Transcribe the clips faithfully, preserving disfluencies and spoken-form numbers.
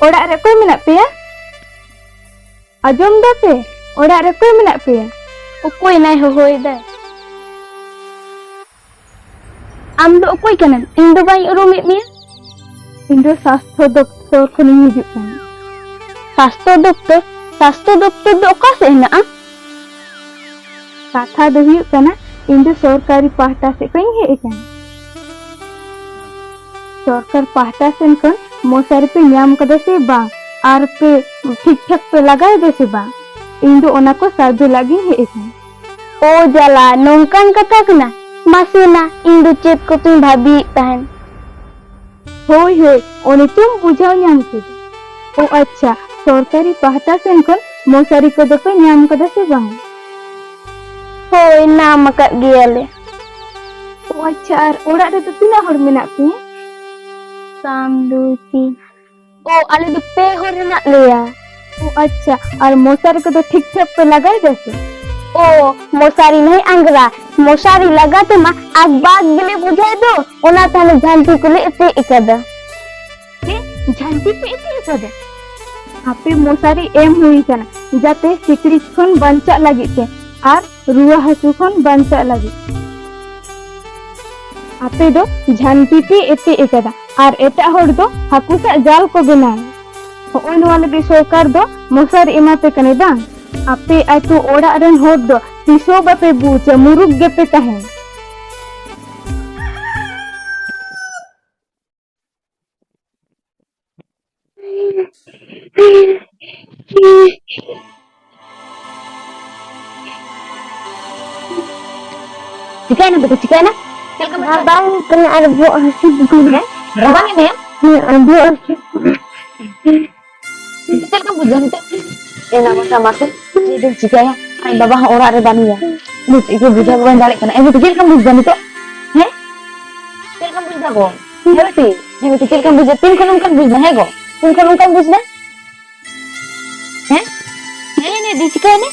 ᱚᱲᱟᱜ ᱨᱮ ᱚᱠᱚᱭ ᱢᱮᱱᱟᱜ ᱯᱮᱭᱟ? ᱟᱸᱡᱚᱢ ᱫᱟᱯᱮ? ᱚᱲᱟᱜ ᱨᱮ ᱚᱠᱚᱭ ᱢᱮᱱᱟᱜ ᱯᱮᱭᱟ? ᱚᱠᱚᱭ ᱱᱟᱭ ᱦᱚᱦᱚᱭᱮᱫᱟᱭ? ᱟᱢ ᱫᱚ ᱚᱠᱚᱭ ᱠᱟᱱᱟᱢ? ᱤᱧ ᱫᱚ ᱵᱟᱹᱧ ᱩᱨᱩᱢᱮᱫ ᱢᱮᱭᱟ᱾ ᱤᱧ ᱫᱚ ᱥᱟᱥᱛᱷᱚ ᱫᱚᱯᱛᱚᱨ ᱠᱷᱚᱱᱤᱧ ᱦᱤᱡᱩᱜ ᱠᱟᱱᱟ᱾ ᱥᱟᱥᱛᱷᱚ ᱫᱚᱯᱛᱚᱨ? ᱥᱟᱥᱛᱷᱚ ᱫᱚᱯᱛᱚᱨ ᱫᱚ ᱚᱠᱟ ᱥᱮᱫ ᱦᱮᱱᱟᱜᱼᱟ? ᱠᱟᱛᱷᱟ ᱫᱚ ᱦᱩᱭᱩᱜ ᱠᱟᱱᱟ, ᱤᱧ ᱫᱚ ᱥᱚᱨᱠᱟᱨᱤ ᱯᱟᱦᱴᱟ ᱥᱮᱫ ᱠᱷᱚᱱᱤᱧ ᱦᱮᱡ ᱟᱠᱟᱱᱟ᱾ ᱥᱚᱨᱠᱟᱨ ᱯᱟᱦᱴᱟ ᱥᱮᱱ ᱠᱷᱚᱱ ᱢᱚᱥᱟᱨᱤ ᱯᱮ ᱧᱟᱢ ᱠᱟᱫᱟ ᱥᱮ ᱵᱟᱝ? ᱟᱨ ᱯᱮ ᱴᱷᱤᱠ ᱴᱷᱟᱠ ᱯᱮ ᱞᱟᱜᱟᱭᱮᱫᱟ ᱥᱮ ᱵᱟᱝ? ᱤᱧ ᱫᱚ ᱚᱱᱟ ᱠᱚ survey ᱞᱟᱹᱜᱤᱫ ᱤᱧ ᱦᱮᱡ ᱟᱠᱟᱱᱟ᱾ ᱳ ᱡᱟᱞᱟ, ᱱᱚᱝᱠᱟᱱ ᱠᱟᱛᱷᱟ ᱠᱟᱱᱟ? ᱢᱟᱥᱮ ᱱᱟ, ᱤᱧ ᱫᱚ ᱪᱮᱫ ᱠᱚᱪᱚᱧ ᱵᱷᱟᱹᱵᱤᱭᱮᱫ ᱛᱟᱦᱮᱱ᱾ ᱦᱳᱭ, ᱦᱳᱭ, ᱚᱱᱮ ᱪᱚᱢ ᱵᱩᱡᱷᱟᱹᱣ ᱧᱟᱢ ᱠᱮᱫᱟ᱾ ᱳ ᱟᱪᱪᱷᱟ, ᱥᱚᱨᱠᱟᱨᱤ ᱯᱟᱦᱴᱟ ᱥᱮᱱ ᱠᱷᱚᱱ ᱢᱚᱥᱟᱨᱤ ᱠᱚᱫᱚ ᱯᱮ ᱧᱟᱢ ᱠᱟᱫᱟ ᱥᱮ ᱵᱟᱝ? ᱦᱳᱭ, ᱧᱟᱢ ᱟᱠᱟᱫ ᱜᱮᱭᱟᱞᱮ᱾ ᱳ ᱟᱪᱪᱷᱟ, ᱟᱨ ᱚᱲᱟᱜ ᱨᱮᱫᱚ ᱛᱤᱱᱟᱹᱜ ᱦᱚᱲ ᱢᱮᱱᱟᱜ ᱯᱮᱭᱟ? ᱥᱟᱢ, ᱫᱩᱭ, ᱛᱤᱱ᱾ ᱳ, ᱟᱞᱮ ᱫᱚ ᱯᱮ ᱦᱚᱲ ᱦᱮᱱᱟᱜ ᱞᱮᱭᱟ᱾ ᱳ ᱟᱪᱪᱷᱟ, ᱟᱨ ᱢᱚᱥᱟᱨᱤ ᱠᱚᱫᱚ ᱴᱷᱤᱠ ᱴᱷᱟᱠ ᱯᱮ ᱞᱟᱜᱟᱭ ᱫᱟ ᱥᱮ? ᱳ, ᱢᱚᱥᱟᱨᱤ ᱱᱟᱭ ᱟᱝᱜᱽᱨᱟ, ᱢᱚᱥᱟᱨᱤ ᱞᱟᱜᱟ ᱛᱮᱢᱟ ᱟᱠᱵᱟᱠ ᱜᱮᱞᱮ ᱵᱩᱡᱷᱟᱹᱣ ᱫᱚ, ᱚᱱᱟ ᱛᱟᱦᱞᱮ ᱡᱷᱟᱱᱴᱤ ᱠᱚᱞᱮ ᱮᱴᱮᱫ ᱟᱠᱟᱫᱟ᱾ ᱪᱮᱫ? ᱡᱷᱟᱱᱴᱤ ᱯᱮ ᱮᱴᱮᱫ ᱟᱠᱟᱫᱟ? ᱟᱯᱮ ᱢᱚᱥᱟᱨᱤ ᱮᱢ ᱦᱩᱭ ᱟᱠᱟᱱᱟ, ᱡᱟᱛᱮ ᱥᱤᱠᱲᱤᱡ ᱠᱷᱚᱱ ᱵᱟᱧᱪᱟᱜ ᱞᱟᱹᱜᱤᱫ ᱛᱮ ᱟᱨ ᱨᱩᱣᱟᱹ ᱦᱟᱹᱥᱩ ᱠᱷᱚᱱ ᱵᱟᱧᱪᱟᱜ ᱞᱟᱹᱜᱤᱫ᱾ ᱟᱯᱮ ᱫᱚ ᱡᱷᱟᱱᱴᱤ ᱯᱮ ᱮᱴᱮᱫ ᱟᱠᱟᱫᱟ ᱟᱨ ᱮᱴᱟᱜ ᱦᱚᱲ ᱫᱚ ᱦᱟᱹᱠᱩ ᱥᱟᱵ ᱡᱟᱞ ᱠᱚ ᱵᱮᱱᱟᱣᱟ᱾ ᱦᱚᱸᱜᱼᱚᱭ ᱱᱚᱣᱟ ᱞᱟᱹᱜᱤᱫ ᱥᱚᱨᱠᱟᱨ ᱫᱚ ᱢᱚᱥᱟᱨᱤ ᱮᱢᱟ ᱯᱮ ᱠᱟᱱᱟᱭ ᱵᱟᱝ? ᱟᱯᱮ ᱟᱹᱛᱩ ᱚᱲᱟᱜ ᱨᱮᱱ ᱦᱚᱲ ᱫᱚ ᱛᱤᱥ ᱦᱚᱸ ᱵᱟᱯᱮ ᱵᱩᱡᱟ, ᱢᱩᱨᱩᱠ ᱜᱮᱯᱮ ᱛᱟᱦᱮᱱᱟ᱾ ᱪᱤᱠᱟᱹᱭᱮᱱᱟ ᱵᱮᱴᱟ, ᱪᱤᱠᱟᱹᱭᱮᱱᱟ? ᱪᱮᱫ ᱞᱮᱠᱟ ᱵᱩᱡᱷᱟᱹᱣ? ᱨᱟᱵᱟᱝ ᱠᱟᱱᱟ ᱟᱨ ᱵᱚᱦᱚᱜ ᱦᱟᱹᱥᱩ ᱠᱟᱱᱟ᱾ ᱦᱮᱸ? ᱨᱟᱵᱟᱝ ᱮᱫ ᱢᱮᱭᱟ? ᱦᱮᱸ, ᱟᱨ ᱵᱚᱦᱚᱜ ᱦᱟᱹᱥᱩ ᱠᱟᱱᱟ᱾ ᱪᱮᱫ ᱞᱮᱠᱟᱢ ᱵᱩᱡᱷᱟᱹᱣ ᱱᱤᱛᱚᱜ? ᱮ ᱱᱟ ᱢᱟᱥᱟ ᱢᱟᱥᱮ, ᱪᱮᱫ ᱮᱢ ᱪᱤᱠᱟᱹᱭᱟ? ᱟᱡ ᱵᱟᱵᱟ ᱦᱚᱸ ᱚᱲᱟᱜ ᱨᱮ ᱵᱟᱹᱱᱩᱭᱟ᱾ ᱱᱤᱛ ᱪᱮᱫ ᱜᱮ ᱵᱩᱡᱷᱟᱹᱣ ᱜᱮ ᱵᱟᱹᱧ ᱫᱟᱲᱮᱭᱟᱜ ᱠᱟᱱᱟ᱾ ᱮ ᱵᱤᱴᱤ, ᱪᱮᱫ ᱞᱮᱠᱟᱢ ᱵᱩᱡᱷᱟᱹᱣ ᱱᱤᱛᱚᱜ? ᱦᱮᱸ? ᱪᱮᱫ ᱞᱮᱠᱟᱢ ᱵᱩᱡᱷᱟᱹᱣ ᱜᱚ? ᱦᱮᱸ ᱵᱤᱴᱤ, ᱦᱮᱸ ᱵᱤᱴᱤ, ᱪᱮᱫ ᱞᱮᱠᱟᱢ ᱵᱩᱡᱷᱟᱹᱣ? ᱛᱤᱱ ᱠᱷᱚᱱ ᱚᱱᱠᱟᱢ ᱵᱩᱡᱷᱟᱹᱣ? ᱦᱮᱸ ᱜᱚ? ᱛᱤᱱ ᱠᱷᱚᱱ ᱚᱱᱠᱟᱢ ᱵᱩᱡᱷᱟᱹᱣ? ᱦᱮᱸ? ᱦᱮᱸ, ᱱᱮ ᱫᱤ, ᱪᱤᱠᱟᱹᱭᱮᱱᱟ?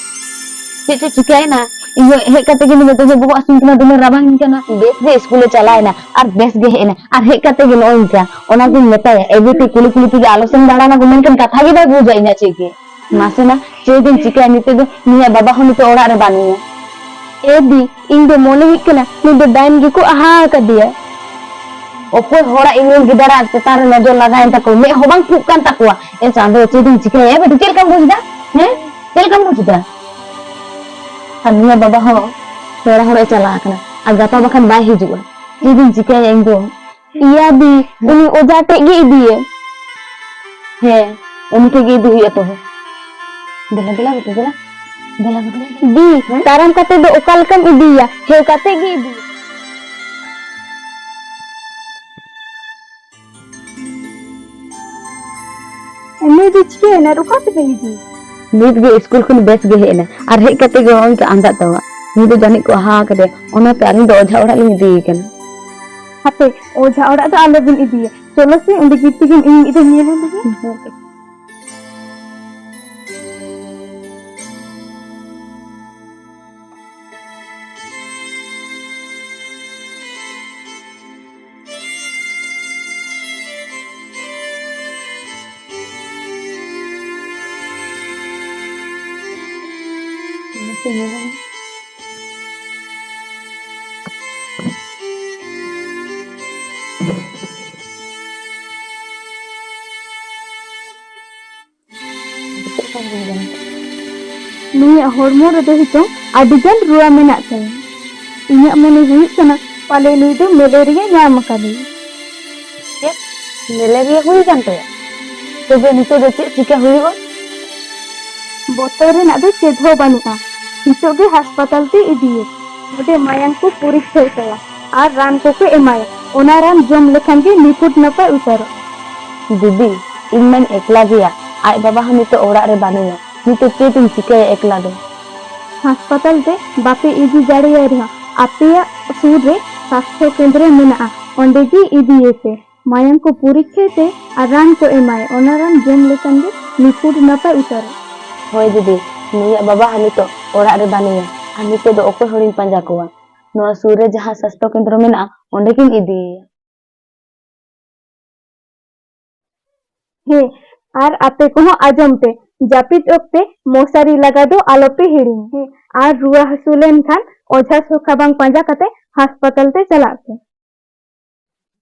ᱪᱮᱫ ᱪᱚ ᱪᱤᱠᱟᱹᱭᱮᱱᱟ? ᱤᱭᱟᱹ, ᱦᱮᱡ ᱠᱟᱛᱮ ᱜᱮ ᱱᱤᱛᱚᱜ ᱫᱚ ᱵᱚᱦᱚᱜ ᱦᱟᱹᱥᱩᱧ ᱠᱟᱱᱟ, ᱫᱚᱢᱮ ᱨᱟᱵᱟᱝ ᱠᱟᱱᱟ᱾ ᱵᱮᱥ ᱜᱮ ᱥᱠᱩᱞᱮ ᱪᱟᱞᱟᱣᱮᱱᱟ ᱟᱨ ᱵᱮᱥ ᱜᱮ ᱦᱮᱡ ᱮᱱᱟ, ᱟᱨ ᱦᱮᱡ ᱠᱟᱛᱮ ᱜᱮ ᱱᱚᱜᱼᱚᱭ ᱱᱤᱝᱠᱟ᱾ ᱚᱱᱟᱜᱤᱧ ᱢᱮᱛᱟᱭᱟ, ᱮ ᱵᱤᱴᱤ, ᱠᱩᱞᱤ ᱠᱩᱞᱤ ᱛᱮᱜᱮ ᱟᱞᱚ ᱥᱮᱱ ᱫᱟᱬᱟᱱᱟ ᱜᱳ, ᱢᱮᱱᱠᱷᱟᱱ ᱠᱟᱛᱷᱟ ᱜᱮ ᱵᱟᱭ ᱵᱩᱡᱟ ᱤᱧᱟᱹᱜ ᱪᱮᱫ ᱜᱮ᱾ ᱢᱟᱥᱮ ᱱᱟ, ᱪᱮᱫ ᱤᱧ ᱪᱤᱠᱟᱹᱭᱟ ᱱᱤᱛᱚᱜ ᱫᱚ? ᱱᱩᱭᱟᱜ ᱵᱟᱵᱟ ᱦᱚᱸ ᱱᱤᱛᱚᱜ ᱚᱲᱟᱜ ᱨᱮ ᱵᱟᱹᱱᱩᱭᱟ᱾ ᱮ ᱫᱤ, ᱤᱧ ᱫᱚ ᱢᱚᱱᱮ ᱦᱩᱭᱩᱜ ᱠᱟᱱᱟ ᱱᱩᱭ ᱫᱚ ᱰᱟᱭᱱ ᱜᱮᱠᱚ ᱟᱦᱟ ᱟᱠᱟᱫᱮᱭᱟ᱾ ᱚᱠᱚᱭ ᱦᱚᱲᱟᱜ ᱤᱢᱤᱞ ᱜᱤᱫᱟᱹᱨᱟᱜ ᱪᱮᱛᱟᱱ ᱨᱮ ᱱᱚᱡᱚᱨ ᱞᱟᱜᱟᱣᱮᱱ ᱛᱟᱠᱚ, ᱢᱮᱫ ᱦᱚᱸ ᱵᱟᱝ ᱯᱷᱩᱜ ᱠᱟᱱ ᱛᱟᱠᱚᱣᱟ᱾ ᱮ ᱪᱟᱸᱫᱚ, ᱪᱮᱫ ᱤᱧ ᱪᱤᱠᱟᱹᱭᱟ? ᱮ ᱵᱤᱴᱤ, ᱪᱮᱫ ᱞᱮᱠᱟᱢ ᱵᱩᱡᱽ ᱮᱫᱟ? ᱦᱮᱸ, ᱪᱮᱫ ᱞᱮᱠᱟᱢ ᱵᱩᱡᱽ ᱮᱫᱟ? ᱟᱨ ᱱᱩᱭᱟᱜ ᱵᱟᱵᱟ ᱦᱚᱸ ᱯᱮᱲᱟ ᱦᱚᱲᱚᱜ ᱮ ᱪᱟᱞᱟᱣ ᱟᱠᱟᱱᱟ, ᱟᱨ ᱜᱟᱯᱟ ᱵᱟᱠᱷᱟᱱ ᱵᱟᱭ ᱦᱤᱡᱩᱜᱼᱟ᱾ ᱪᱮᱫ ᱤᱧ ᱪᱤᱠᱟᱹᱭᱟ ᱤᱧ ᱫᱚ? ᱤᱭᱟ ᱫᱤ, ᱩᱱᱤ ᱚᱡᱷᱟ ᱴᱷᱮᱡ ᱜᱮ ᱤᱫᱤᱭᱮ᱾ ᱦᱮᱸ, ᱩᱱᱤ ᱴᱷᱮᱡ ᱜᱮ ᱤᱫᱤ ᱦᱩᱭᱩᱜᱼᱟ ᱛᱚᱵᱮ᱾ ᱫᱮᱞᱟ, ᱫᱮᱞᱟ ᱵᱤᱴᱤ, ᱫᱮᱞᱟ᱾ ᱫᱮᱞᱟ, ᱫᱮᱞᱟ᱾ ᱫᱤ, ᱦᱮᱸ? ᱛᱟᱲᱟᱢ ᱠᱟᱛᱮ ᱫᱚ ᱚᱠᱟ ᱞᱮᱠᱟᱢ ᱤᱫᱤᱭᱮᱭᱟ? ᱦᱮᱣ ᱠᱟᱛᱮ ᱜᱮ ᱤᱫᱤᱭᱮ᱾ ᱱᱩᱭ ᱫᱚ ᱪᱤᱠᱟᱹᱭᱮᱱᱟ? ᱟᱨ ᱚᱠᱟ ᱛᱮᱯᱮ ᱤᱫᱤᱭᱮ? ᱱᱤᱛ ᱜᱮ ᱥᱠᱩᱞ ᱠᱷᱚᱱ ᱵᱮᱥ ᱜᱮ ᱦᱮᱡ ᱮᱱᱟ, ᱟᱨ ᱦᱮᱡ ᱠᱟᱛᱮ ᱜᱮ ᱱᱚᱜᱼᱚᱭ ᱱᱤᱛᱚᱜ ᱟᱸᱫᱟᱜ ᱛᱟᱣᱟ᱾ ᱱᱩᱭ ᱫᱚ ᱡᱟᱹᱱᱤᱡ ᱠᱚ ᱟᱦᱟ ᱟᱠᱟᱫᱮᱭᱟ, ᱚᱱᱟᱛᱮ ᱟᱹᱞᱤᱧ ᱫᱚ ᱚᱡᱷᱟ ᱚᱲᱟᱜ ᱞᱤᱧ ᱤᱫᱤᱭᱮ ᱠᱟᱱᱟ᱾ ᱦᱟᱯᱮ, ᱚᱡᱷᱟ ᱚᱲᱟᱜ ᱫᱚ ᱟᱞᱚᱵᱤᱱ ᱤᱫᱤᱭᱟ᱾ ᱪᱚᱞᱚ ᱥᱮ, ᱚᱸᱰᱮ ᱜᱤᱛᱤᱡ ᱤᱧ ᱤᱧ ᱤᱫᱤ ᱧᱮᱞ ᱞᱮᱜᱮ᱾ ᱱᱩᱭᱟᱜ ᱦᱚᱲᱢᱚ ᱨᱮᱫᱚ ᱦᱤᱛᱚᱝ ᱟᱹᱰᱤᱜᱟᱱ ᱨᱩᱣᱟᱹ ᱢᱮᱱᱟᱜ ᱛᱟᱭᱟ᱾ ᱤᱧᱟᱹᱜ ᱢᱚᱱᱮ ᱦᱩᱭᱩᱜ ᱠᱟᱱᱟ ᱯᱟᱞᱮ ᱱᱩᱭ ᱫᱚ ᱢᱮᱞᱮᱨᱤᱭᱟ ᱧᱟᱢ ᱟᱠᱟᱫᱮᱭᱟ᱾ ᱪᱮᱫ? ᱢᱮᱞᱮᱨᱤᱭᱟ ᱦᱩᱭ ᱟᱠᱟᱱ ᱛᱟᱭᱟ? ᱛᱚᱵᱮ ᱱᱤᱛᱚᱜ ᱫᱚ ᱪᱮᱫ ᱪᱤᱠᱟ ᱦᱩᱭᱩᱜᱼᱟ? ᱵᱚᱛᱚᱨ ᱨᱮᱱᱟᱜ ᱫᱚ ᱪᱮᱫ ᱦᱚᱸ ᱵᱟᱹᱱᱩᱜᱼᱟ᱾ ᱱᱤᱛᱚᱜ ᱜᱮ ᱦᱟᱥᱯᱟᱛᱟᱞ ᱛᱮ ᱤᱫᱤᱭᱮ᱾ ᱚᱸᱰᱮ ᱢᱟᱭᱟᱝ ᱠᱚ ᱯᱚᱨᱤᱠᱠᱷᱟᱭ ᱛᱟᱭᱟ ᱟᱨ ᱨᱟᱱ ᱠᱚᱠᱚ ᱮᱢᱟᱭᱟ᱾ ᱚᱱᱟ ᱨᱟᱱ ᱡᱚᱢ ᱞᱮᱠᱷᱟᱱ ᱜᱮ ᱱᱤᱯᱷᱩᱴ ᱱᱟᱯᱟᱭ ᱩᱛᱟᱹᱨᱚᱜ᱾ ᱫᱤᱫᱤ, ᱤᱧ ᱢᱟᱧ ᱮᱠᱞᱟ ᱜᱮᱭᱟ, ᱟᱡ ᱵᱟᱵᱟ ᱦᱚᱸ ᱱᱤᱛᱚᱜ ᱚᱲᱟᱜ ᱨᱮ ᱵᱟᱹᱱᱩᱭᱟ᱾ ᱱᱤᱛᱚᱜ ᱪᱮᱫ ᱤᱧ ᱪᱤᱠᱟᱹᱭᱟ ᱮᱠᱞᱟ ᱫᱚ? ᱦᱟᱥᱯᱟᱛᱟᱞ ᱛᱮ ᱵᱟᱯᱮ ᱤᱫᱤ ᱫᱟᱲᱮᱭᱟᱭ ᱨᱮᱦᱚᱸ, ᱟᱯᱮᱭᱟᱜ ᱥᱩᱨ ᱨᱮ ᱥᱟᱥᱛᱷᱚ ᱠᱮᱱᱫᱨᱚ ᱢᱮᱱᱟᱜᱼᱟ, ᱚᱸᱰᱮ ᱜᱮ ᱤᱫᱤᱭᱮᱯᱮ᱾ ᱢᱟᱭᱟᱢ ᱠᱚ ᱯᱚᱨᱤᱠᱠᱷᱟᱭ ᱛᱮ ᱟᱨ ᱨᱟᱱ ᱠᱚ ᱮᱢᱟᱭ, ᱚᱱᱟ ᱨᱟᱱ ᱡᱚᱢ ᱞᱮᱠᱷᱟᱱ ᱜᱮ ᱱᱤᱯᱷᱩᱴ ᱱᱟᱯᱟᱭ ᱩᱛᱟᱹᱨᱚᱜ᱾ ᱦᱳᱭ ᱫᱤᱫᱤ, ᱱᱩᱭᱟᱜ ᱵᱟᱵᱟ ᱦᱚᱸ ᱱᱤᱛᱚᱜ ᱚᱲᱟᱜ ᱨᱮ ᱵᱟᱹᱱᱩᱭᱟ, ᱟᱨ ᱱᱤᱛᱚᱜ ᱫᱚ ᱚᱠᱚᱭ ᱦᱚᱲᱤᱧ ᱯᱟᱸᱡᱟ ᱠᱚᱣᱟ? ᱱᱚᱣᱟ ᱥᱩᱨ ᱨᱮ ᱡᱟᱦᱟᱸ ᱥᱟᱥᱛᱷᱚ ᱠᱮᱱᱫᱨᱚ ᱢᱮᱱᱟᱜᱼᱟ, ᱚᱸᱰᱮ ᱜᱤᱧ ᱤᱫᱤᱭᱮᱭᱟ᱾ ᱦᱮᱸ, ᱟᱨ ᱟᱯᱮ ᱠᱚᱦᱚᱸ ᱟᱸᱡᱚᱢ ᱯᱮ, ᱡᱟᱹᱯᱤᱫ ᱚᱠᱛᱮ ᱢᱚᱥᱟᱨᱤ ᱞᱟᱜᱟ ᱫᱚ ᱟᱞᱚᱯᱮ ᱦᱤᱲᱤᱧ᱾ ᱦᱮᱸ, ᱟᱨ ᱨᱩᱣᱟᱹ ᱦᱟᱹᱥᱩ ᱞᱮᱱᱠᱷᱟᱱ ᱚᱡᱷᱟ ᱥᱚᱠᱷᱟ ᱵᱟᱝ ᱯᱟᱸᱡᱟ ᱠᱟᱛᱮ ᱦᱟᱥᱯᱟᱛᱟᱞ ᱛᱮ ᱪᱟᱞᱟᱜ ᱯᱮ᱾